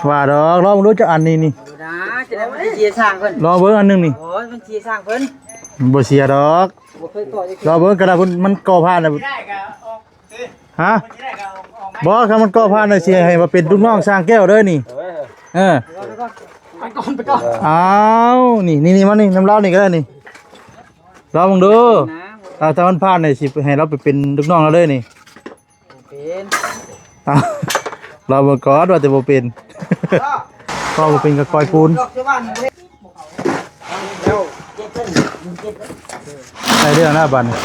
ວ່າດອກ ລອງເບິ່ງດູຈັກອັນນີ້ນີ້ ບໍ່ໄດ້ ຈະໄດ້ມັນຊິເສຍສ້າງເພິ່ນ ລອງເບິ່ງອັນໜຶ່ງນີ້ ໂອ້ຍ ມັນເສຍສ້າງເພິ່ນ ບໍ່ເສຍດອກ ບໍ່ເຄີຍກໍ່ຈັກເທື່ອ ລອງເບິ່ງກໍໄດ້ ມັນກໍ່ຜ່ານແລ້ວ ຮະ ບໍ່ ຄັນມັນກໍ່ຜ່ານແລ້ວ ຊິໃຫ້ມາເປັນລູກນ້ອງຊ່າງແກ້ວເດີນີ້ ເອີ ເອີ ໄປກ່ອນ ໄປກ່ອນ ອ້າວ ນີ້ ນີ້ ນີ້ ມານີ້ ນຳລາວນີ້ກໍໄດ້ນີ້ ລອງເບິ່ງດູ ຖ້າ ຖ້າມັນຜ່ານນີ້ ຊິໃຫ້ລາວໄປເປັນລູກນ້ອງລາວເດີນີ້ ບໍ່ເປັນ ອ້າວ ລອງເບິ່ງກ່ອນວ່າແຕ່ບໍ່ເປັນ ເພາະບໍ່ເປັນກໍກ່ອຍປູນ ໄດ້ເລື່ອງແລ້ວບັດນີ້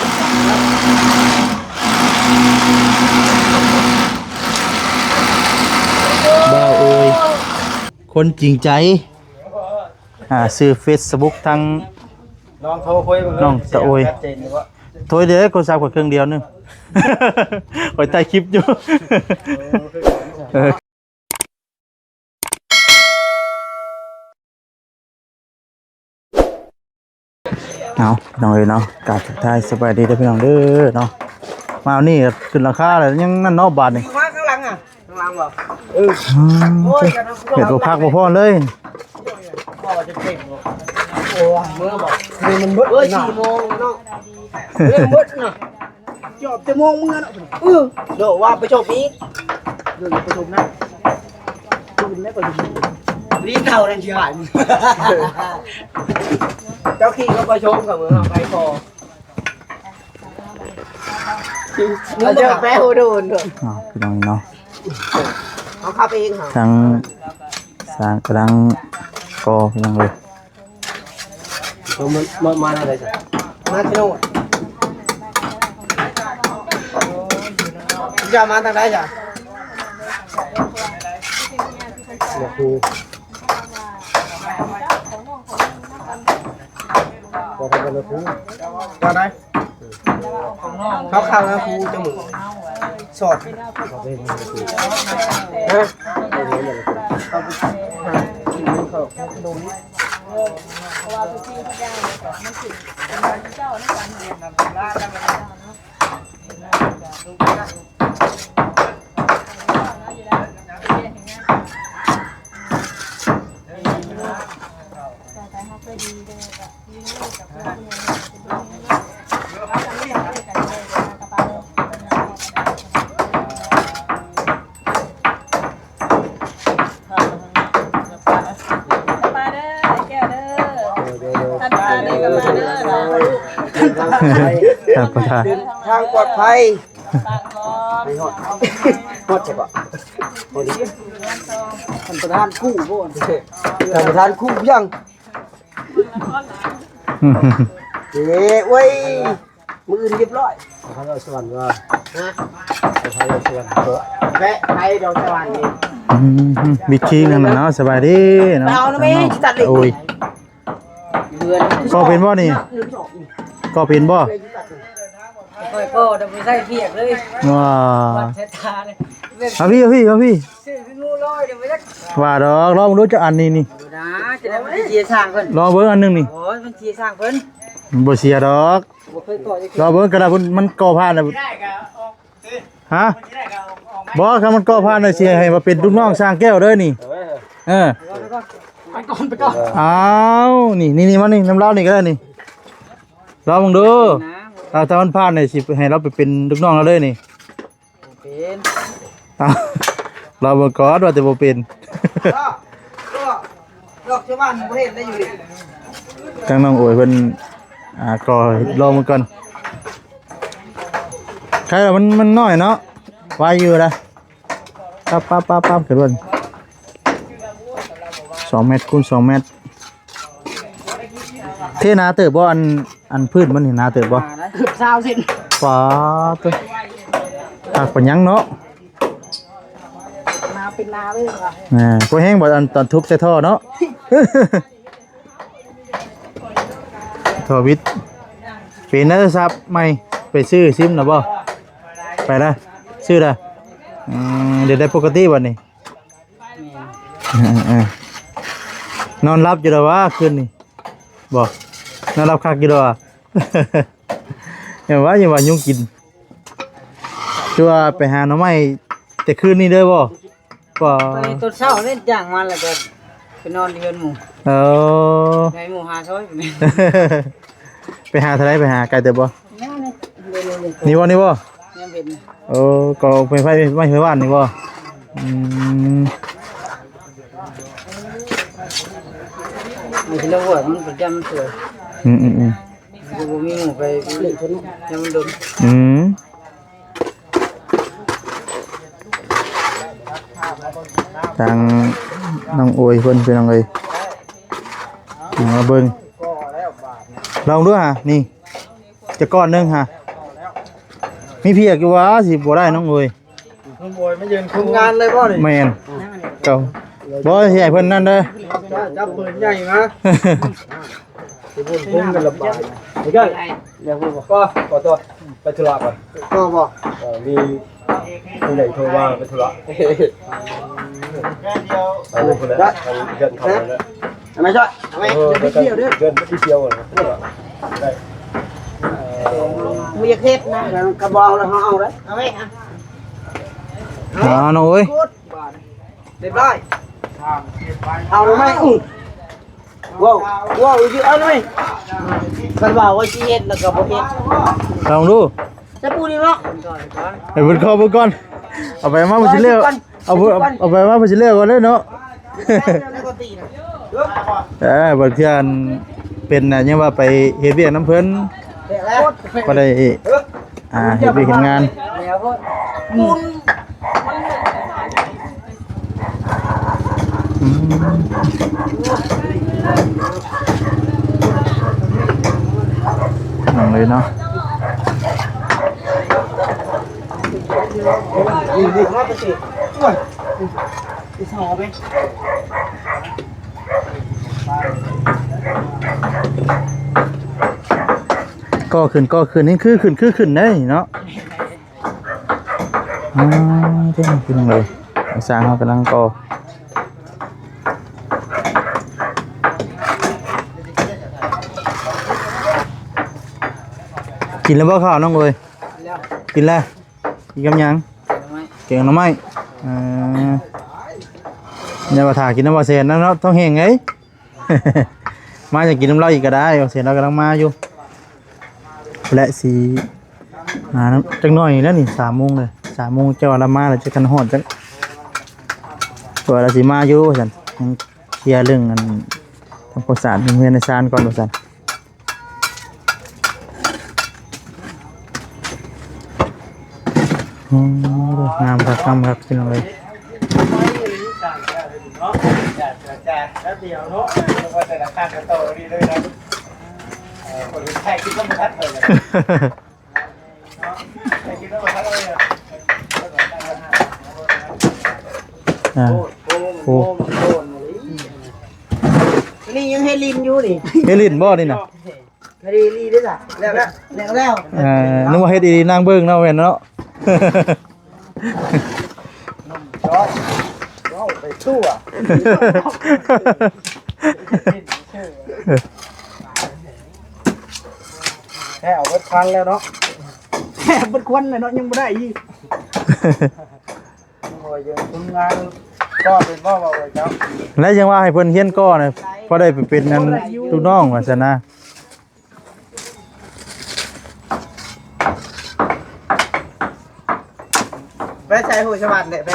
ບ່າວເອີຍ ຄົນຈິງໃຈ ອ່າ ຊື່ເຟສບຸກທັງ ລອງໂທຄຸຍເບິ່ງ ນ້ອງຕະໂອຍ ໂທເດີ ໂທລະສັບຂ້ອຍເຄື່ອງດຽວໜຶ່ງ ຂ້ອຍຖ່າຍຄລິບຢູ່ ເອີ ເອົາ ພີ່ນ້ອງເອີຍເນາະ ກາບທັກທາຍສະບາຍດີເດີພີ່ນ້ອງເດີເນາະ ມານີ້ຂຶ້ນຫຼັງຄາແລ້ວ ຍັງນັ້ນເນາະບາດນີ້ ມາຂ້າງຫຼັງອ່ະ ຂ້າງຫຼັງບໍ່ ເອີ ອືມ ໂອ້ຍ ເຮັດບໍ່ພັກບໍ່ຜ່ອນເລີຍ ບໍ່ຈະເປັນບໍ່ ໂອ້ຍ ເມື່ອບໍ່ ນີ້ມັນເບິດ ເອີຍ ສີ່ໂມງເນາະ ເອີຍ ເບິດນະ ຈອບແຕ່ໂມງເມື່ອເນາະ ເອີ ໂດ ວ່າໄປຊົມອີກ ໂດ ໄປຊົມນະ ຕື່ນແລ້ວໄປຊົມ ລີ້ເຕົານັ້ນຊິຫາຍ ເຈົ້າຂີ່ກໍໄປຊົມກັບເມືອໄປພໍ ເອົາເຈົ້າແປໂຫໂດນເນາະ ອ້າວ ພີ່ນ້ອງເນາະ ເຮົາຂັບເອງຫາ ທາງ ສ້າງກຳລັງກໍ່ ພີ່ນ້ອງເອີຍ ເອົາມາ ມາ ມາທາງໃດຊະ ມາທີ່ໂນ່ນ ຈະມາທາງໃດຊະ ມາຄູ ບໍ່ທຳມະດາຄູ ວ່າໄດ້ ເຂົາເຂົ້ານະຄູຈະມື້ສອດ ຮະ ທ່ານປະທານ ເດີນທາງປອດໄພ. ໄປຮອດ ຮອດໃສເກາະ? ທ່ານປະທານຄູ່ບໍ່? ທ່ານປະທານຄູ່ຫຍັງ? ເອີ ໂອ້ຍ ມື້ອື່ນຮຽບຮ້ອຍ ໄປເຂົ້າສະຫວັນວ່າ ຮະ? ໄປເຂົ້າສະຫວັນ ແວະໄປດອກສະຫວັນນີ້ ອືມ ວິກຄິງຫັ້ນນະເນາະ ສະບາຍດີເນາະ ເອົານະແມ່ ຊິຕັດເຫຼັກ ໂອ້ຍ ເຮືອນ ກໍເປັນບໍ່ນີ້? ກໍເປັນບໍ່? ຂ້ອຍກໍບໍ່ໃຊ້ພຽກເລີຍ ວ້າ ວັດສາຍຕາເລີຍ ເອົາພີ້ ເອົາພີ້ ເອົາພີ້ ຊື່ຄືງູລອຍເດີ ບໍ່ຈັກ ວ່າດອກ ລອງເບິ່ງດູຈັກອັນນີ້ນີ້ ບໍ່ໄດ້ ຈະໄດ້ມັນຊິເສຍສ້າງເພິ່ນ ລອງເບິ່ງອັນໜຶ່ງນີ້ ໂອ້ຍ ມັນເສຍສ້າງເພິ່ນ ມັນບໍ່ເສຍດອກ ບໍ່ເຄີຍກໍ່ຈັກເທື່ອ ລອງເບິ່ງກໍໄດ້ ມັນກໍ່ຜ່ານແລ້ວ ຮະ? ບໍ່ ຄັນມັນກໍ່ຜ່ານແລ້ວ ຊິໃຫ້ມາເປັນລູກນ້ອງຊ່າງແກ້ວເດີນີ້ ເອີ ເອີ ໄປກ່ອນ ໄປກ່ອນ ອ້າວ ນີ້ ນີ້ ນີ້ ມານີ້ ນຳລາວນີ້ກໍໄດ້ນີ້ ລອງເບິ່ງດູ ຖ້າ ຖ້າມັນຜ່ານນີ້ ຊິໃຫ້ລາວໄປເປັນລູກນ້ອງລາວເດີນີ້ ເປັນ ອ້າວ ລອງເບິ່ງກ່ອນວ່າແຕ່ບໍ່ເປັນ ດອກຊາວບ້ານບໍ່ເຫັນໄດ້ຢູ່ນີ້ ທາງນ້ອງໂອຍເພິ່ນ ອ່າ ກໍລອງເບິ່ງກ່ອນ ໃຄລະ ມັນ ມັນນ້ອຍເນາະ ໄວຢູ່ລະ ປັບ ປັບ ປັບ ປັບ ຂຶ້ນເບິ່ງ ສອງແມັດຄູນສອງແມັດ ເທໜາເຕີບບໍ່? ອັນ ອັນພື້ນມັນນີ້ໜາເຕີບບໍ່? ເກືອບຊາວເຊັນ ປາດໂທ້ ຄັກປານຫຍັງເນາະ ໜາເປັນໜາເລີຍວ່າ ແໝ່ ບໍ່ແຮງບໍ່ ອັນຕອນທຸບໃສ່ທໍ່ເນາະ ທໍ່ວິດ ເປັນໂທລະສັບໃໝ່ ໄປຊື້ຊິມລະບໍ່? ໄປລະ ຊື້ລະ ອືມ ດຽວໄດ້ປົກກະຕິບັດນີ້ ແມ່ນ ເອີ ນອນຫຼັບຢູ່ລະຫວາຄືນນີ້? ບໍ່ ນອນຫຼັບຄັກຢູ່ລະຫວາ ຍັງວ່າ ຍັງວ່າຍຸງກິນ ຄືວ່າໄປຫາໜໍ່ໄມ້ແຕ່ຄືນນີ້ເດີບໍ່? ປາ ໄປຕອນເຊົ້າເດ້ ຈ້າງມາແລ້ວກໍໄປນອນຢູ່ເຮືອນໝູ່. ເອີ ໃຫ້ໝູ່ຫາຊ່ອຍ. ໄປຫາເທົ່າໃດ? ໄປຫາໄກເຕີບບໍ່? ນີ້ບໍ່? ນີ້ບໍ່? ຍັງເຫັນ. ເອີ ກໍໄຟໄຟໄມ້ໄຟຫວານນີ້ບໍ່? ອືມ ມັນຊິລະຫວານ ມັນປະຈຳມັນສວຍ. ອືມໆໆ ມັນບໍ່ມີໝູ່ໄປເລີຍ ເພິ່ນຍັງມັນດົນ. ອືມ ທາງນ້ອງໂອຍເພິ່ນ ພີ່ນ້ອງເອີຍ ມາເບິ່ງ ລອງດູຫາ ນີ້ ຈັກກ້ອນໜຶ່ງຫາ ມີພຽກຢູ່ຫວາ ຊິບໍ່ໄດ້ນ້ອງໂອຍ. ນ້ອງໂອຍມາຢືນຄຸມງານເລີຍບໍ່ນີ້? ແມ່ນ ເຈົ້າ ບໍ່ ຊິໃຫ້ເພິ່ນນັ້ນເດີ ຈັບປືນໃຫຍ່ມາ ຊິບຸນພຸ້ງກັນລະບາດ. ເດີ ແລ້ວບໍ່ ກໍ ຂໍຕົວໄປທຸລະກ່ອນ. ກໍບໍ່ ເອີ ມີຜູ້ໃຫຍ່ໂທມາໄປທຸລະ. ໄປເລີຍພຸ້ນແຫຼະ ທາງເຮືອນເຂົານັ້ນແຫຼະ. ເອົາໄວ້ຊ່ອຍ ເອົາໄວ້ ເອີ ໄປທ່ຽວເດີ ເດີນໄປທ່ຽວນະ ໄດ້. ບໍ່ຢາກເຮັດນະ ແລ້ວກໍບໍ່ເອົາແລ້ວ ເຮົາເອົາເດີ ເອົາໄວ້ ອ່ະ ອ່າ ນ້ອງເອີຍ ກົດບາດ ຮຽບຮ້ອຍ ເອົາໄວ້. ອື້ ເວົ້າ ເວົ້າຢູ່ ເອົາໄວ້ ຄັນວ່າວ່າຊິເຮັດແລ້ວກໍບໍ່ເຮັດ. ລອງດູ ຈະປູນີ້ເນາະ ໃຫ້ເພິ່ນເຂົ້າເບິ່ງກ່ອນ ເອົາໄປມາບໍ່ຊິແລ້ວ ເອົາ ເອົາໄປມາບໍ່ຊິແລ້ວກ່ອນເດີເນາະ. ເອີ ບາງເທື່ອອັນເປັນນະ ຍັງວ່າໄປເຮັດວຽກນຳເພິ່ນ ກໍໄດ້ ອ່າ ເຮັດວຽກເຮັດງານ. ອືມ ນັ້ນເລີຍເນາະ. ກໍຂຶ້ນ ກໍຂຶ້ນ ນີ້ຄືຂຶ້ນ ຄືຂຶ້ນເດ້ເນາະ. ອ່າ ເດ້ ພີ່ນ້ອງເອີຍ ຊ່າງເຮົາກຳລັງກໍ່ ກິນແລ້ວບໍ່ເຂົ້າ ນ້ອງເອີຍ? ກິນແລ້ວ ກິນແລ້ວ. ກິນກັບຫຍັງ? ແກງໜໍ່ໄມ້ ແກງໜໍ່ໄມ້. ເອີ ຢ່າວ່າຖ້າກິນນຳບ່າວແສນນະເນາະ ທ້ອງແຫ້ງເດ້. ມາຈະກິນນຳລາວອີກກໍໄດ້ ບ່າວແສນລາວກຳລັງມາຢູ່ ແລະ ຊິມານຳຈັກໜ້ອຍແລ້ວນີ້ ສາມໂມງແລ້ວ ສາມໂມງ ເຈົ້າວ່າລາວມາແລ້ວ ຈັກຄັນຮອດຈັກ ເພາະວ່າລາວຊິມາຢູ່ວ່າຊັ້ນ ຍັງເຄລຍເລື່ອງອັນ ທຳຄວາມສະອາດເຮືອນໃນຊານກ່ອນວ່າຊັ້ນ. ໂອ້ ງາມຄັກ ງາມຄັກ ພີ່ນ້ອງເອີຍ. ອ່າ ໂອ້ ນີ້ຍັງເຮັດຫຼິ້ນຢູ່ນີ້ ເຮັດຫຼິ້ນບໍ່ນີ້ນະ? ເຮັດອີ່ຫຼີເດ້ອ ແລ້ວ ແລ້ວ ແລ້ວ ເອີ ນຶກວ່າເຮັດອີ່ຫຼີ ນັ່ງເບິ່ງເນາະ ແມ່ນເນາະ. ນ້ອງຈ້ອຍ ເວົ້າໄປທົ່ວ ແທ້ເອົາເບິດຄວັນແລ້ວເນາະ ແທ້ເບິດຄວັນແລ້ວເນາະ ຍັງບໍ່ໄດ້ອີກ. ໂອ້ຍ ຄົນງານກໍເປັນບໍ່ ເວົ້າໄວ້ເຈົ້າ ແລ້ວຍັງວ່າໃຫ້ເພິ່ນຮຽນກໍນະ ພໍໄດ້ໄປເປັນອັນລູກນ້ອງວ່າຊັ້ນນະ. ໄປໃສ່ຫົວສະຫວັນເດ້ ໄປ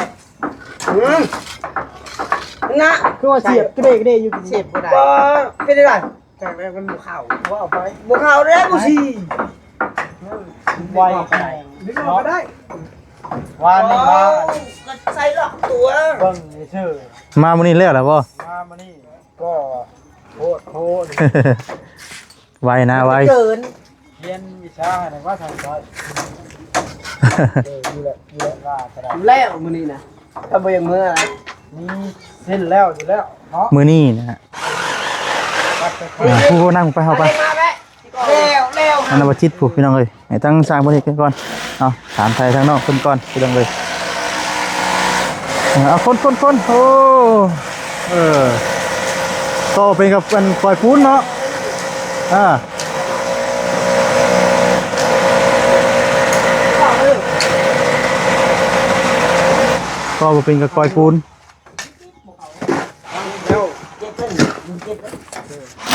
ອືມ ນະ ຄືວ່າສຽບກະເດກະເດຢູ່ ສຽບບໍ່ໄດ້ ບໍ່ ເປັນໄດ້ ຈາກແລ້ວມັນບໍ່ເຂົ້າ ບໍ່ເອົາໄປ ບໍ່ເຂົ້າເດ້ ບໍ່ຊິ ໄວ ດຶງອອກກໍໄດ້ ວານນີ້ມາ ກໍໃສ່ລັອກຕົວ ເບິ່ງຊື່ ມາມື້ນີ້ແລ້ວລະບໍ່? ມາມື້ນີ້ກໍໂພດໂພ ໄວນະ ໄວ ເກີນ ຮຽນວິຊາໃຫ້ໄດ້ວ່າທາງຊ້ອຍ ເອີ ຢູ່ແລ້ວ ຢູ່ແລ້ວ ວ່າກໍໄດ້ ຢູ່ແລ້ວມື້ນີ້ນະ ຖ້າບໍ່ຢາກເມືອ ມີເສັ້ນແລ້ວຢູ່ແລ້ວເນາະ ມື້ນີ້ນະ ອ່າ ຜູ້ນຳໄປ ເຮົາໄປ ແລ້ວ ແລ້ວ ອັນນັ້ນບໍ່ຈິດຜູ້ ພີ່ນ້ອງເອີຍ ໃຫ້ທາງຊ່າງເພິ່ນເຮັດກັນກ່ອນ ເອົາ ຖາມໄຖ່ທາງນ້ອງເພິ່ນກ່ອນ ພີ່ນ້ອງເອີຍ. ເອີ ເອົາ ຄົນໆໆ ໂອ້ ເອີ ກໍເປັນກັບອັນກອຍປູນເນາະ ອ່າ ກໍບໍ່ເປັນກັບກອຍປູນ.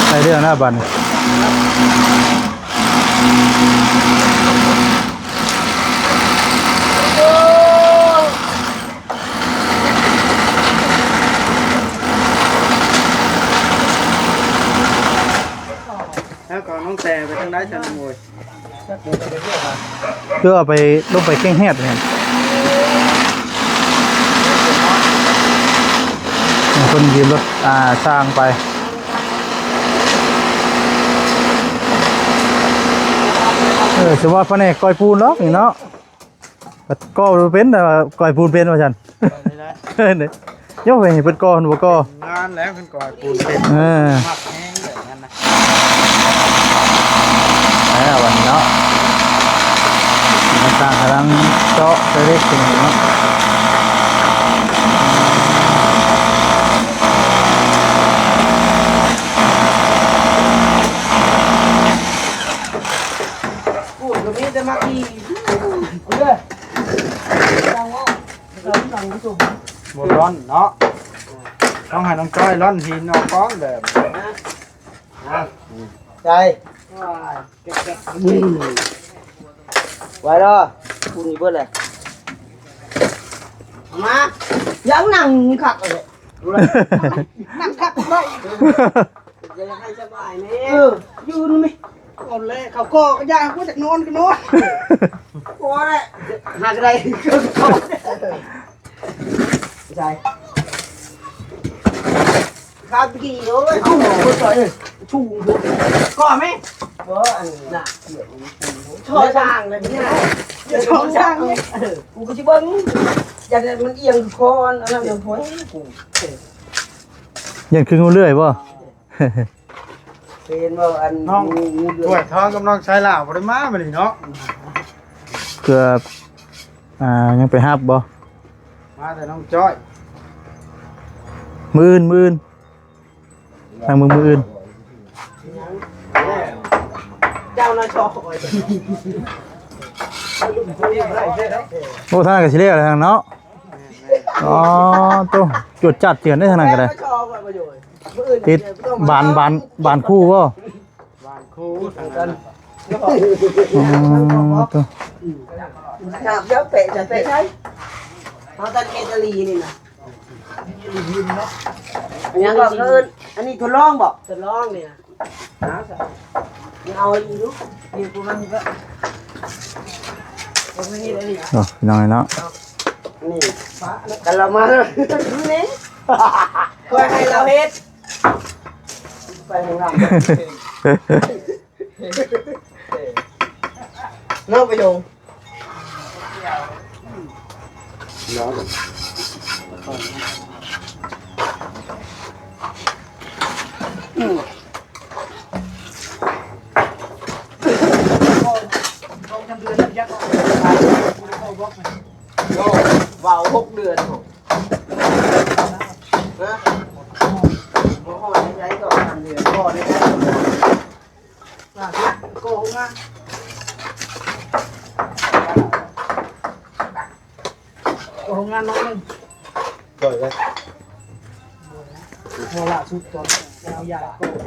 ໄດ້ເລື່ອງແລ້ວບັດນີ້. ແລ້ວກໍນ້ອງແຕໄປທາງໃດຊັ້ນ ໂອ້ຍ? ຄືເອົາໄປ ລົງໄປແກ້ງແຮດແມ່ນ ເພິ່ນຢືມລົດ ອ່າ ຊ່າງໄປ. ເອີ ສະເພາະພະແນກກ້ອຍປູນດອກນີ້ເນາະ. ກໍບໍ່ເປັນ ແຕ່ວ່າກ້ອຍປູນເປັນວ່າຊັ້ນ. ໂຍມເພິ່ນກໍບໍ່ກໍ່ ງານແລ້ວເພິ່ນກໍໃຫ້ປູນເປັນ ເອີ ມັກແຮງແບບນັ້ນນະ. ແລ້ວບັດນີ້ເນາະ ມາສ້າງກຳລັງເຈາະເຫຼັກເນາະ. ປູນກໍມີແຕ່ມັກອີ່ ເອີ ບໍ່ລ່ອນເນາະ ຕ້ອງໃຫ້ນ້ອງຈ້ອຍລ່ອນຫີນອອກກ່ອນແບບ ໃຈ ໄວເດີ ປູນຢູ່ເບິດແຫຼະ ມາ ຍັງນັ່ງຄັກເລີຍ ນັ່ງຄັກເລີຍ. ຈະໃຫ້ສະບາຍແດ່ ເອີ ຢູ່ນຳແມ່ ເອົາແຫຼະ ເຂົາກໍຢາກ ຢາກນອນກໍນອນ ພໍແຫຼະ ຫາກະໄດ້ ໃສ່ ຄາບກີໂອ້ຍ ເອົາບໍ່ໃສ່ ຊູງພຸ້ນ ກໍແມ່ ບໍ່ ອັນນີ້ນະ ຊ່ອຍຊ່າງເລີຍນີ້ນະ ຊ່ອຍຊ່າງ ເອີ ກູກໍຊິເບິ່ງ ຢ້ານມັນອຽງຄອນ ອັນນັ້ນນະ ໂອ້ຍ ກູ ເອີ ຢ້ານຄືງູເລື່ອຍບໍ່? ເຫັນບໍ່ ອັນ ນ້ອງ ງູ ງູເລື່ອຍ ຖ້ວຍທອງກັບນ້ອງຊາຍຫຼ້າບໍ່ໄດ້ມາມື້ນີ້ເນາະ ເກືອບ ອ່າ ຍັງໄປຮັບບໍ່? ມາແຕ່ນ້ອງຈ້ອຍ ມື້ອື່ນ ມື້ອື່ນ ທາງມື້ ມື້ອື່ນ ເຈົ້ານາຊອກ ໂອ້ ທາງນັ້ນກໍຊິແລ້ວແລ້ວເນາະ. ອໍ ໂຕ ຈວດຈັດເຈື່ອນເດ້ທາງນັ້ນກໍໄດ້ ຕິດບານ ບານ ບານຄູ່ບໍ່? ບານຄູ່ທາງນັ້ນນະ ອໍ ໂຕ ຫາບແລ້ວແປະ ຈະແປະໃສ ເຮົາຕັດເອຕາລີນີ້ນະ ອັນຫຍັງກໍເອີ້ນ ອັນນີ້ທົດລອງບໍ່? ທົດລອງນີ້ນະ. ເອົາຢູ່ ຢູ່ປະມານນີ້ກໍ ເອົາໄປເຮັດອັນນີ້ ໂອ້ ພີ່ນ້ອງເນາະ ນີ້ ກັນລະມາ ຢູ່ນີ້ ຂ້ອຍໃຫ້ລາວເຮັດ ໄປຫ້ອງນ້ຳ ເນາະ ປະໂຍງ. ເວົ້າຫົກເດືອນພຸ້ນ ນະ ບໍ່ຮອດໃນໃຈສອງສາມເດືອນ ບໍ່ໄດ້ໃຊ້. ກໍໂຮງງານ ກໍໂຮງງານນ້ອຍໜຶ່ງ ໂດຍ ເພາະວ່າສຸດຕອນເອົາຢາກໍ ເອີ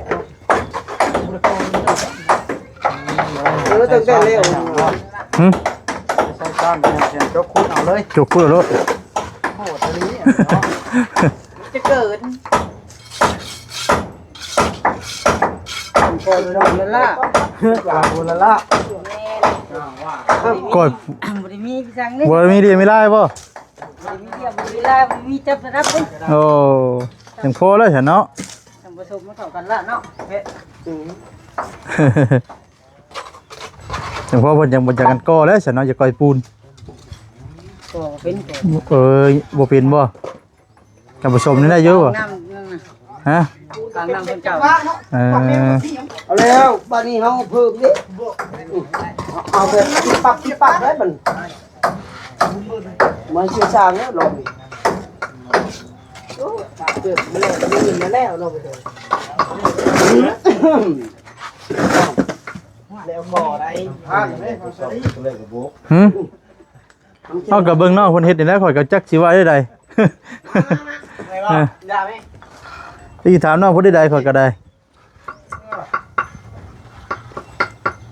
ຕັ້ງແຕ່ແລ້ວ ຫຶ ໃສ່ຊ້ອນ ເຮັດຈົກຂຸດເອົາເລີຍ ຈົກຂຸດເອົາໂລດ ໂຫດອີ່ຫຼີເນາະ. ຈະເກີນ ເກີນລະລະ ລະລະ ແມ່ນ ກ້ອຍ ບໍ່ໄດ້ມີພິສັງເດ້ ບໍ່ໄດ້ມີເດມີລາຍບໍ່? ບໍ່ໄດ້ມີເດມີລາຍ ບໍ່ມີຈັບລະດັບເດ້ ໂອ້ ຍັງພໍແລ້ວຊັ້ນເນາະ ທ່ານຜູ້ຊົມມາເຂົ້າກັນລະເນາະ ເອີ ຍັງພໍເພິ່ນຍັງບໍ່ຈັກກັນກໍ່ແລ້ວຊັ້ນເນາະ ຢ່າກ່ອຍປູນ ກໍເປັນ ເອີຍ ບໍ່ເປັນບໍ່? ທ່ານຜູ້ຊົມນີ້ໄດ້ຢູ່ບໍ່? ຮະ? ເອົາແລ້ວ ບາດນີ້ເຮົາເພີ່ມເດ້ ເອົາແບບປັບ ປັບໄດ້ບັດ ມາຊື່ຊ່າງແລ້ວລອງນີ້ ໂອ້ ເກີດແລ້ວ ແລ້ວເນາະ ແລ້ວບໍ່ໄດ້ ຫຶ? ເຮົາກໍເບິ່ງນ້ອງເພິ່ນເຮັດນີ້ແຫຼະ ຂ້ອຍກໍຈັກຊິວ່າແນວໃດ. ເອີ ຢ່າແມ່ ຊິຖາມນ້ອງຜູ້ໃດໆ ຂ້ອຍກໍໄດ້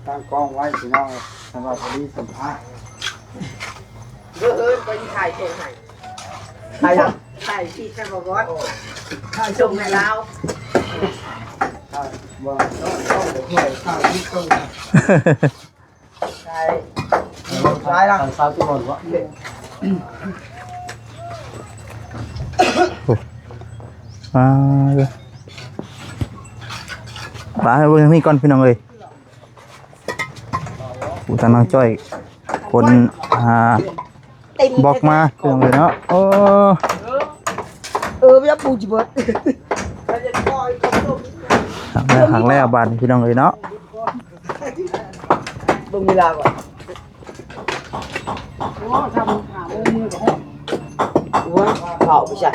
ຕັ້ງກ້ອງໄວ້ພີ່ນ້ອງ ສຳລັບພໍດີສຳພາດ ເອີ ເອີ ໄປຖ່າຍສົ່ງໃຫ້ ຖ່າຍຫຍັງ? ຖ່າຍທີ່ແຊບບໍ່ບອດ ຖ່າຍສົ່ງໃຫ້ລາວ ຖ່າຍບໍ່ ຕ້ອງ ຕ້ອງໄປຖ່າຍທີ່ສົ່ງ ໃຊ່ ໃຊ່ລະ ສາວທີ່ບ່ອນວະ ໂອ້ ມາເດີ ໄປເບິ່ງທາງນີ້ກ່ອນພີ່ນ້ອງເອີຍ ໂອ້ ທາງນ້ອງຈ້ອຍ ຄົນ ອ່າ ເຕັມ ບລັອກມາ ພີ່ນ້ອງເອີຍເນາະ ໂອ້ ເອີ ບໍ່ຢາກປູຊິເບິດ ຫັກແລ້ວ ຫັກແລ້ວບາດນີ້ພີ່ນ້ອງເອີຍເນາະ. ເບິ່ງເວລາກ່ອນ ໂອ້ ທຳຫາໂມງມື້ກໍຮອດ ໂອ້ຍ ເຂົ້າໄປຊະ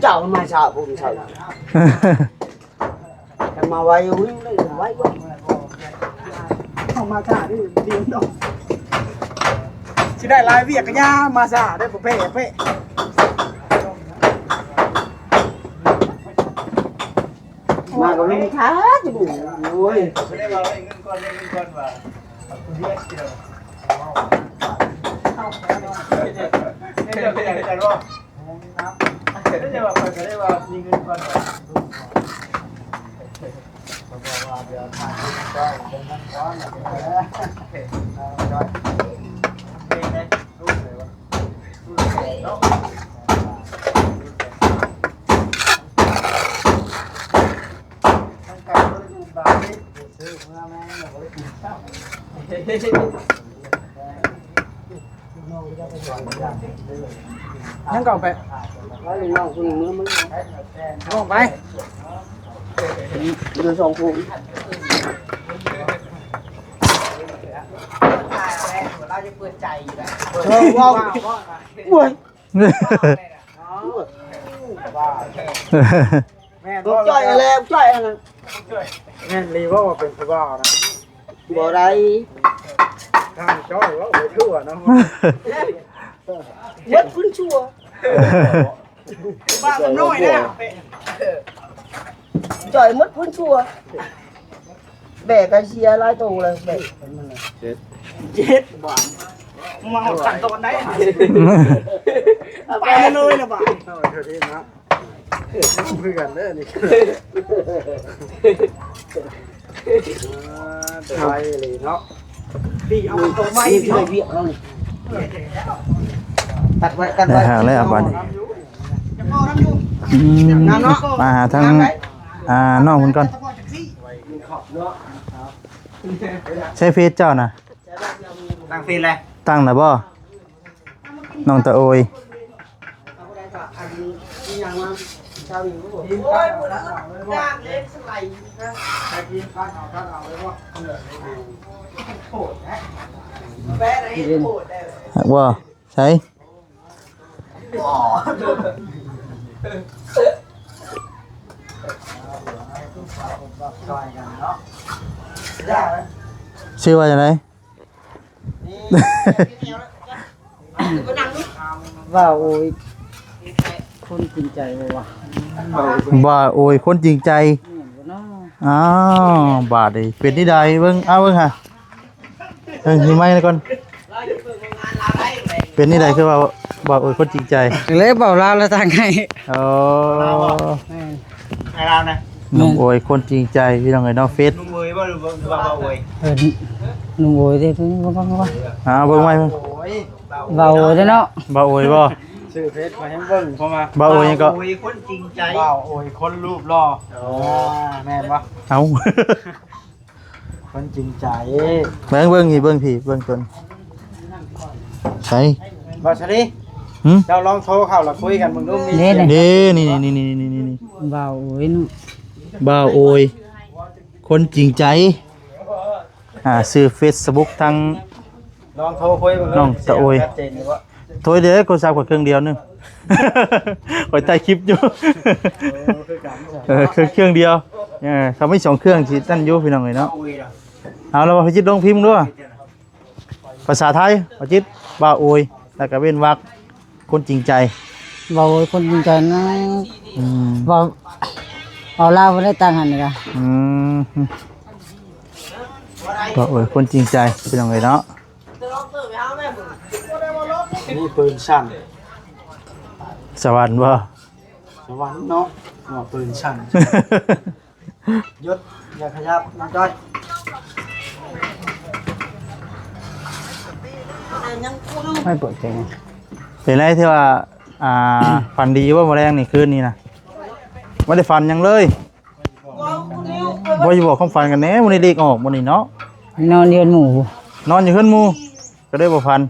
ເຈົ້າມາຊ້າພຸ້ນເຊົ້າ ຄັນມາໄວຢູ່ນີ້ໄດ້ໄວກວ່າ ເຂົ້າມາຊ້ານີ້ດີດອກ ຊິໄດ້ຫຼາຍວຽກກະຢ່າ ມາຊ້າໄດ້ບໍ່ແພ້ ແພ້ ມາກໍມີຄ່າຢູ່ ໂອ້ຍ ບໍ່ໄດ້ວ່າໄດ້ເງິນກ່ອນ ໄດ້ເງິນກ່ອນວ່າ ເອົາຜູ້ດຽວ ເອົາ ເຈົ້າເປັນຫຍັງກັນບໍ່? ແຕ່ວ່າຂ້ອຍກໍໄດ້ວ່າມີເງິນກ່ອນ ເຂົາບອກວ່າດຽວຖ້າເງິນກ່ອນ ເງິນກ່ອນ ເປັນໄງ? ຍັງເຂົ້າໄປ ນ້ອງໄປ ເດືອນສອງຄົນ ລາວຈະເປີດໃຈຢູ່ນະ ເອີ ເວົ້າ ໂອ້ຍ ແມ່ນບໍ່ ຈ່ອຍແລ້ວ ຈ່ອຍອັນນັ້ນ ແມ່ນລີບໍ່ວ່າເປັນຜູ້ບ່າວນະ ບໍ່ໄດ້ ທາງຈ້ອຍເວົ້າໄປທົ່ວເນາະ ເບິດພື້ນຊົ່ວ ບ້ານນ້ອຍນະ ຈ່ອຍໝົດພື້ນຊົ່ວ ແບກກະເສຍຫຼາຍໂຕແລ້ວ ແບກ ເຈັດ ເຈັດບາດ ມາຮອດຂັ້ນຕອນໃດ ໄປເລີຍລະບາດ ເອົາເທົ່າທີ່ເນາະ ຄືກັນເດີນີ້ ໄວເລີຍເນາະ ດີ ເອົາຕົວໄວ ນີ້ ເນາະ ວຽກເຮົານີ້ ຕັດໄວ້ ຕັດໄວ້ ແລ້ວບາດນີ້ ອືມ ມາຫາທາງ ອ່າ ນ້ອງເພິ່ນກ່ອນ ໃຊ້ເຟສເຈົ້ານະ ຕັ້ງເຟສແລ້ວ ຕັ້ງແລ້ວບໍ່? ນ້ອງຕາໂອຍ ບໍ່ ໃສ ຊື່ວ່າຈັ່ງໃດ? ວ່າໂອຍ ຄົນຈິງໃຈບໍ່ວະ? ວ່າໂອຍ ຄົນຈິງໃຈ ແມ່ນບໍ່ເນາະ? ອ້າວ ບາດນີ້ເປັນແນວໃດ ເບິ່ງ ເອົາເບິ່ງຫາ ເບິ່ງມີໄມກ່ອນ ເປັນແນວໃດ ຄືວ່າ ວ່າໂອຍ ຄົນຈິງໃຈ ແລ້ວເວົ້າລາວລະຕ່າງໃຫ້ ໂອ້ ແມ່ນ ໃຫ້ລາວນະ ໜຸ່ມໂອຍ ຄົນຈິງໃຈ ພີ່ນ້ອງເອີຍເນາະ ເຟສ ໜຸ່ມໂອຍບໍ່ ຫຼືວ່າ ຫຼືວ່າບ່າວໂອຍ? ເອີ ໜຸ່ມໂອຍເດ້ ເບິ່ງ ເບິ່ງ ເບິ່ງ ເບິ່ງ ອ່າ ເບິ່ງໄວ້ ໂອຍ ບ່າວໂອຍເດ້ເນາະ ບ່າວໂອຍບໍ່? ຊື່ເຟສຂ້ອຍຍັງເບິ່ງ ເພາະວ່າ ບ່າວໂອຍຫຍັງເກາະ? ບ່າວໂອຍຄົນຈິງໃຈ ບ່າວໂອຍຄົນຮູບຫຼໍ່ ໂອ້ ອ່າ ແມ່ນບໍ່? ເອົ້າ ຄົນຈິງໃຈ ເບິ່ງ ເບິ່ງນີ້ ເບິ່ງພີ້ ເບິ່ງຕົນ ໃສ ບ່າວຊາລີ ຫື? ເຈົ້າລອງໂທເຂົ້າລະຄຸຍກັນເບິ່ງດູ ມີ ເດ້ ເດ້ ນີ້ໆໆໆໆ ບ່າວໂອຍເນາະ ບ່າວໂອຍ ຄົນຈິງໃຈ ອ່າ ຊື່ເຟສບຸກທາງ ລອງໂທຄຸຍເບິ່ງ ນ້ອງຕາໂອຍ ຊັດເຈນຢູ່ບໍ່? ໂທເດ້ ໂທລະສັບຂ້ອຍເຄື່ອງດຽວໜຶ່ງ ຂ້ອຍຖ່າຍຄລິບຢູ່ ເອີ ຄືກັນ ເອີ ເຄື່ອງ ເຄື່ອງດຽວ ເອີ ຖ້າມີສອງເຄື່ອງຊິນັ້ນຢູ່ ພີ່ນ້ອງເອີຍເນາະ ເອົາລະ ພະຈິດ ລອງພິມດູ ພາສາໄທ ພະຈິດ ບ່າວໂອຍ ແລ້ວກະເວັ້ນວັກ ຄົນຈິງໃຈ ບໍ່ໂອ້ຍ ຄົນຈິງໃຈນະ ອືມ ເວົ້າ ເວົ້າລາວບໍ່ໄດ້ຕ່າງຫັ້ນກະ ອືມ ບໍ່ໂອ້ຍ ຄົນຈິງໃຈ ພີ່ນ້ອງເອີຍເນາະ. ນີ້ປືນສັ້ນ ສະຫວັນບໍ່? ສະຫວັນເນາະ ວ່າປືນສັ້ນ. ຢຸດ ຢ່າຂະຫຍັບ ນ້ອງຈ້ອຍ ໃຫ້ເປີດເພງ. ເປັນໄດທີ່ວ່າ ອ່າ ຝັນດີບໍ່ມື້ແລງນີ້ ຄືນນີ້ນະ? ບໍ່ໄດ້ຝັນຫຍັງເລີຍ. ບໍ່ ຢ່າບອກຄວາມຝັນກັນແດ່ ມື້ນີ້ເລກອອກມື້ນີ້ເນາະ. ນອນຢູ່ເຮືອນໝູ່ ນອນຢູ່ເຮືອນໝູ່ ກໍເລີຍບໍ່ຝັນ.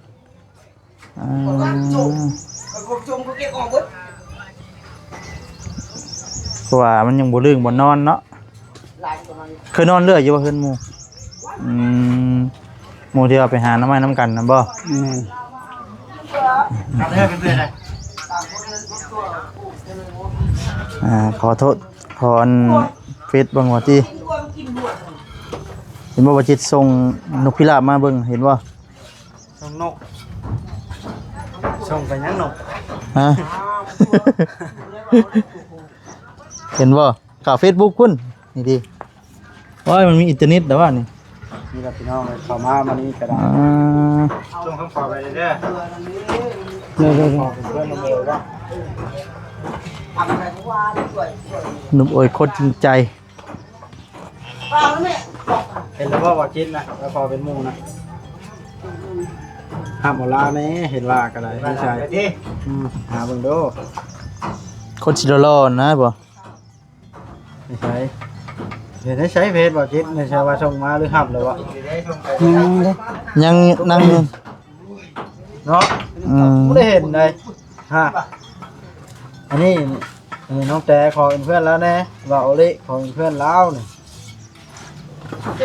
ອ່າ ເພາະວ່າມັນຍັງບໍ່ລຶ້ງບໍ່ນອນເນາະ. ເຄີຍນອນເລື່ອຍຢູ່ບໍ່ເຮືອນໝູ່? ອືມ ໝູ່ທີ່ວ່າໄປຫາໜໍ່ໄມ້ນຳກັນນະບໍ່? ແມ່ນ. ອ່າ ຂໍໂທດ ຂໍອັນເຟສເບິ່ງວ່າຕິ ເຫັນບໍ່ວ່າຈິດສົ່ງນົກພິລາບມາເບິ່ງ ເຫັນບໍ່? ສົ່ງນົກ ສົ່ງໄປຫຍັງນົກ? ຮະ ເຫັນບໍ່? ເຂົ້າເຟສບຸກພຸ້ນ ນີ້ຕິ. ໂອ້ຍ ມັນມີອິນເຕີເນັດແລ້ວວະນີ້. ນີ້ລະພີ່ນ້ອງເອີຍ ເຂົ້າມາມື້ນີ້ກໍໄດ້ ອ່າ ສົ່ງຄຳຂໍໄປເດີ ເດີໆໆ ເປັນເພື່ອນນ້ອງເມວເນາະ. ໜຸ່ມໂອຍ ຄົນຈິງໃຈ. ເຫັນແລ້ວບໍ່ ບໍ່ຈິດນະ ແລ້ວຂໍເປັນໝູ່ນະ ຮັບເອົາລາວແດ່. ເຫັນວ່າກໍໄດ້ ໄປ ໃສ ອືມ ຫາເບິ່ງດູ ຄົນຊິຫຼໍ່ໆນະບໍ່? ໃນໃສ ເຫັນໃນໃສເຟສບໍ່ຈິດ ໃນໃສວ່າສົ່ງມາ ຫຼືຮັບແລ້ວບໍ່? ຍັງເດ້ ຍັງນັ່ງຢູ່ເນາະ. ອືມ ບໍ່ໄດ້ເຫັນໃດ. ຮະ ອັນນີ້ ອັນນີ້ນ້ອງແຕຂໍເປັນເພື່ອນລາວແດ່ ບ່າວໂອລິຂໍເປັນເພື່ອນລາວນີ້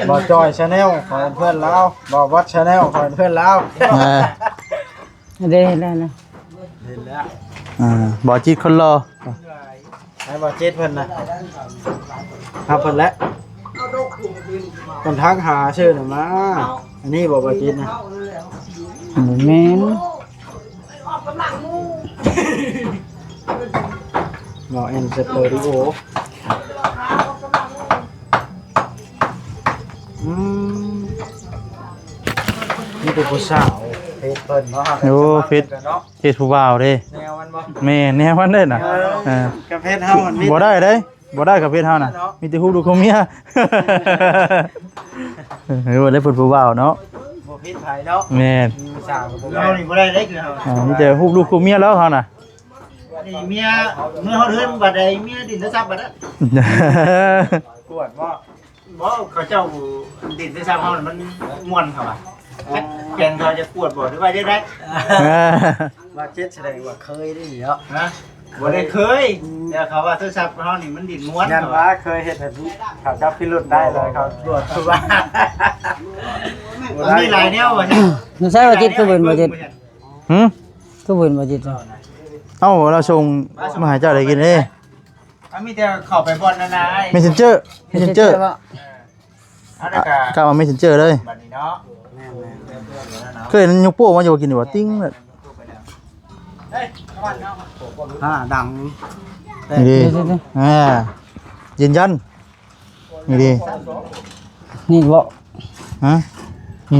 ບ່າວຈອຍແຊນແນວຂໍເປັນເພື່ອນລາວ ບ່າວວັດແຊນແນວຂໍເປັນເພື່ອນລາວ. ອ່າ ເດ້ ເຫັນແລ້ວນະ ເຫັນແລ້ວ. ອ່າ ບ່າວຈິດຄົນຫຼໍ່ ໃຫ້ບ່າວຈິດເພິ່ນນະ ຮັບເພິ່ນແຫຼະ ເພິ່ນທັກຫາຊື່ນະມາ. ອັນນີ້ບໍ່ ບ່າວຈິດນະ ບໍ່ແມ່ນ ບໍ່ ແອນສະຕູດິໂອ. ອືມ ມີແຕ່ຜູ້ສາວເຟສເພິ່ນເນາະ. ໂອ້ ເຟສ ເນາະ ເຟສຜູ້ບ່າວເດ້ ແນວມັນບໍ່ ແມ່ນແນວມັນເດ້ນະ. ເອີ ເອີ ກັບເຟສເຮົາມັນມີ ບໍ່ໄດ້ເດ້ ບໍ່ໄດ້ກັບເຟສເຮົານະ ເນາະ ມີແຕ່ຮູບລູກຂອງເມຍ. ເອີ ບໍ່ໄດ້ເພິ່ນຜູ້ບ່າວເນາະ ບໍ່ຜິດໃຜເນາະ. ແມ່ນ ອືມ ສາວກໍບໍ່ໄດ້ ເຮົານີ້ບໍ່ໄດ້ເດ້ຄືເຮົາ ອ່າ ມີແຕ່ຮູບລູກຂອງເມຍແລ້ວເຮົານະ. ນີ້ເມຍ ເມື່ອຮອດເຮືອນບັດໃດເມຍຫຼິ້ນໂທລະສັບບັດນັ້ນ ກວດບໍ່? ບໍ່ ເຂົາເຈົ້າຫຼິ້ນໂທລະສັບເຮົາມັນມ່ວນເຂົາວ່າ ແຟນເຂົາຈະກວດບໍ່ ຫຼືວ່າຈັ່ງໃດ? ວ່າເຈັດ ສະແດງວ່າເຄີຍໄດ້ເນາະ. ຮະ ບໍ່ໄດ້ເຄີຍ ອືມ ແຕ່ເຂົາວ່າໂທລະສັບເຮົານີ້ມັນຫຼິ້ນມ່ວນ ຢ້ານວ່າເຂົາວ່າ ເຄີຍເຮັດໃຫ້ເຂົາຈັບພິລຸດໄດ້ເລີຍ ເຂົາກວດຄືວ່າ ມັນມີຫຼາຍແນວວ່າ ໃຊ່ວ່າຈິດ ຄືເພິ່ນບໍ່ຈິດ. ຫື? ຄືເພິ່ນບໍ່ຈິດ ເອົ້າ ລາວສົ່ງມາໃຫ້ເຈົ້າໄດ້ກິນເດ້. ເອົາ ມີແຕ່ເຂົ້າໄປບ່ອນນັ້ນນະ ເມສເຊັນເຈີ ເມສເຊັນເຈີ ເອີ ເອົາ ແລ້ວກໍ ກະເອົາເມສເຊັນເຈີເລີຍ ບັດນີ້ເນາະ. ແມ່ນໆ ເຄີຍເຫັນຍົກໂປ້ມາຢູ່ ກິນຢູ່ວ່າ ຕິ້ງເລີຍ ຫາດັງ ນີ້ເດ້ ອ່າ ຢືນຢັນ. ນີ້ເດ້ ນີ້ບໍ່ ຮະ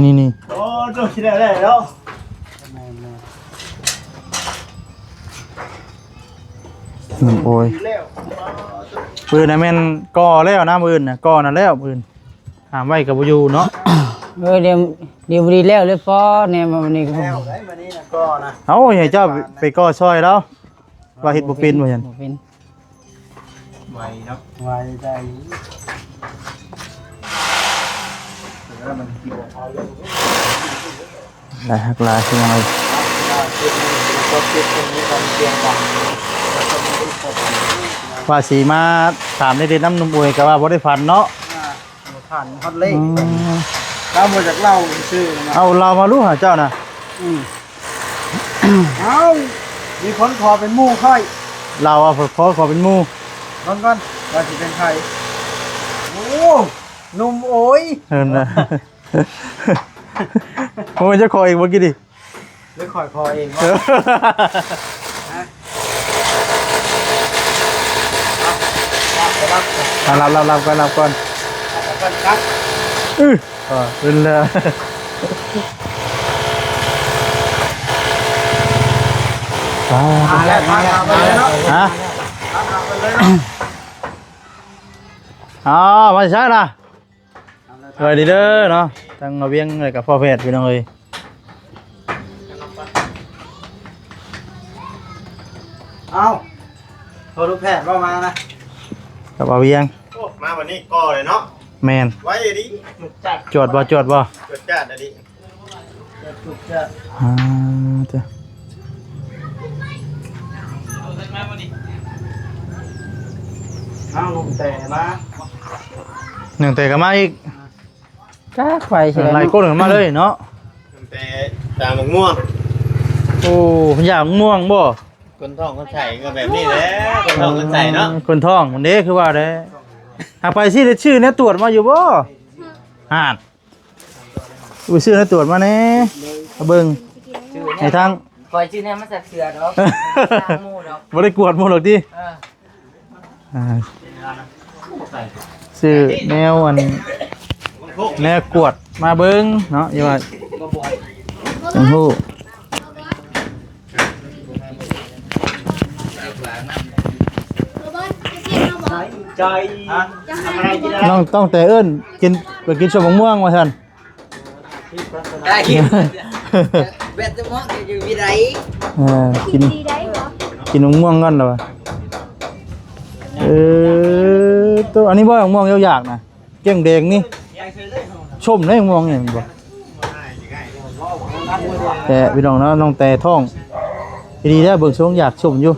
ນີ້ໆໆ ໂອ້ ໂຕຊິໄດ້ແລ້ວເນາະ. ອືມ ໂອ້ຍ ມື້ອື່ນນະແມ່ນກໍ່ແລ້ວນະ ມື້ອື່ນນະ ກໍ່ນັ້ນແລ້ວ ມື້ອື່ນ ຫາມໄວ້ກໍບໍ່ຢູ່ເນາະ. ເອີ ດຽວ ດຽວບໍ່ດີແລ້ວເລີຍ ພໍແນມມື້ນີ້ກໍ ແລ້ວໄດ໋ມື້ນີ້ນະ ກໍ່ນະ. ເອົ້າ ໃຫ້ເຈົ້າໄປກໍ່ຊ່ອຍລາວ ວ່າເຮັດບໍ່ເປັນວ່າຊັ້ນ ບໍ່ເປັນ. ໄວເນາະ ໄວໄດ້ ຫຼາຍຮັກຫຼາຍ ພີ່ນ້ອງເອີຍ ວ່າຊິມາຖາມເດັກໆນຳໜຸ່ມອວຍ ກໍວ່າບໍ່ໄດ້ຝັນເນາະ. ບໍ່ທັນຮອດເລກ ອືມ ລາວບໍ່ຢາກເລົ່າຊື່ໆນະ. ເອົາ ເລົ່າມາລູກຫາເຈົ້ານະ. ອືມ ເອົ້າ ມີຄົນຂໍເປັນໝູ່ຂ້ອຍ ລາວວ່າ ຂໍ ຂໍເປັນໝູ່ ເບິ່ງກ່ອນວ່າຊິເປັນໃຜ. ໂອ້ ໜຸ່ມໂອຍ ເອີນະ ໂອ້ຍ ເຈົ້າຂໍເອງບໍ່ກີ້ນີ້ ຫຼືຂ້ອຍຂໍເອງບໍ່? ຮະ? ອ່ະ ຫຼັບ ຫຼັບ ຫຼັບກ່ອນ ຫຼັບກ່ອນ ເອີ ເປັນແລ້ວ ມາແລ້ວ ມາແລ້ວ ມາແລ້ວ ຮະ ອ້າວ ມາໃສລະ? ສະບາຍດີເດີເນາະ ທັງບ່າວວຽງ ແລ້ວກໍພໍ່ແພດ ພີ່ນ້ອງເອີຍ. ເອົ້າ ໂທລູກແພດບໍ່ມານະ ກັບບ່າວວຽງ. ໂອ້ ມາບັດນີ້ກໍເລີຍເນາະ. ແມ່ນ ໄວດີ ຈວດບໍ່ ຈວດບໍ່ ຈວດຈ້າດດີ. ອ່າ ເຈົ້າ ເອົາ ນ້ອງແຕ່ມາ ນ້ອງແຕ່ກໍມາອີກ. ຈັກໄປຊິ ເອີ ໄດ້ ຫຼາຍຄົນກັນມາເລີຍເນາະ ຕັ້ງແຕ່ຕາມະມ່ວງ. ໂອ້ ເພິ່ນຢາກມະມ່ວງບໍ່? ຄົນທ້ອງຄົນໄສ້ກໍແບບນີ້ແຫຼະ ຄົນທ້ອງຄົນໄສ້ເນາະ ເອີ ຄົນທ້ອງມັນເດ້ ຄືວ່າເດ້. ຫາໄປຊິໄດ້ຊື້ແນວຕວດມາຢູ່ບໍ່? ຫານ ໄປຊື້ແນວຕວດມາແດ່ ມາເບິ່ງໃຫ້ທາງ ຂ້ອຍຊື້ແນວມາສັກເສືອດອກ ບໍ່ໄດ້ກວດໝູ່ດອກຕິ. ເອີ ອ່າ ຊື້ແນວອັນ ແນວກວດມາເບິ່ງເນາະ ຢ່າວ່າ ຈັ່ງຮູ້ ນ້ອງຕ້ອງແຕ່ເອີ້ນກິນ ໄປກິນສົ້ມໝາກມ່ວງວ່າຊັ້ນ. ໄດ້ ແບດສະໝອງຢູ່ວິໄລ ເອີ ກິນ ກິນໝາກມ່ວງກ່ອນລະວ່າ. ເອີ ໂຕ ອັນນີ້ບໍ່ ໝາກມ່ວງຢາກໆນະ ແກ້ງແດງນີ້ ສົ້ມເດ້ ໝາກມ່ວງນີ້ແມ່ນບໍ່? ແຕ່ພີ່ນ້ອງເນາະ ນ້ອງແຕ່ທ້ອງ ດີແລ້ວ ເບິ່ງຊົງຢາກສົ້ມຢູ່.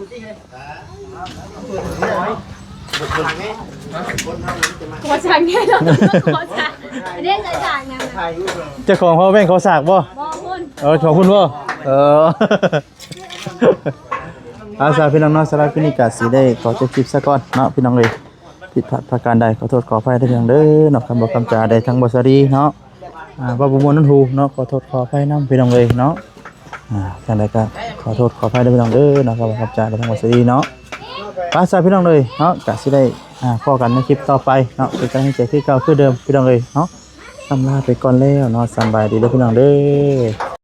ຂໍສາກແນ່ນອນ ຂໍສາກ ອັນນີ້ຈະສາກຫຍັງນະ? ເຈົ້າຂອງເຮົາແມ່ນຂໍສາກບໍ່? ບໍ່ ພຸ້ນ ເອີ ຂອງພຸ້ນບໍ່? ເອີ ເອົາຊະພີ່ນ້ອງເນາະ ສຳລັບຄລິບນີ້ກະຊິໄດ້ຂໍຈົບຄລິບຊະກ່ອນເນາະ ພີ່ນ້ອງເອີຍ. ຜິດພາດປະການໃດ ຂໍໂທດຂໍອະໄພເດີພີ່ນ້ອງເດີເນາະ ຄຳເວົ້າຄຳຈາໃດທາງບໍ່ສາລີເນາະ ອ່າ ເວົ້າບໍ່ມ່ວນຫູເນາະ ຂໍໂທດຂໍອະໄພນຳ ພີ່ນ້ອງເອີຍເນາະ. ອ່າ ຈັ່ງໃດກໍຂໍໂທດຂໍອະໄພເດີພີ່ນ້ອງເດີເນາະ ຄຳເວົ້າຄຳຈາໃດທາງບໍ່ສາລີເນາະ. ໄປຊະພີ່ນ້ອງເອີຍເນາະ ກະຊິໄດ້ ອ່າ ພໍ້ກັນໃນຄລິບຕໍ່ໄປເນາະ ເປັນກຳລັງໃຈຄືເກົ່າຄືເດີມ ພີ່ນ້ອງເອີຍເນາະ. ອຳລາໄປກ່ອນແລ້ວເນາະ ສຳບາຍດີເດີພີ່ນ້ອງເດີ.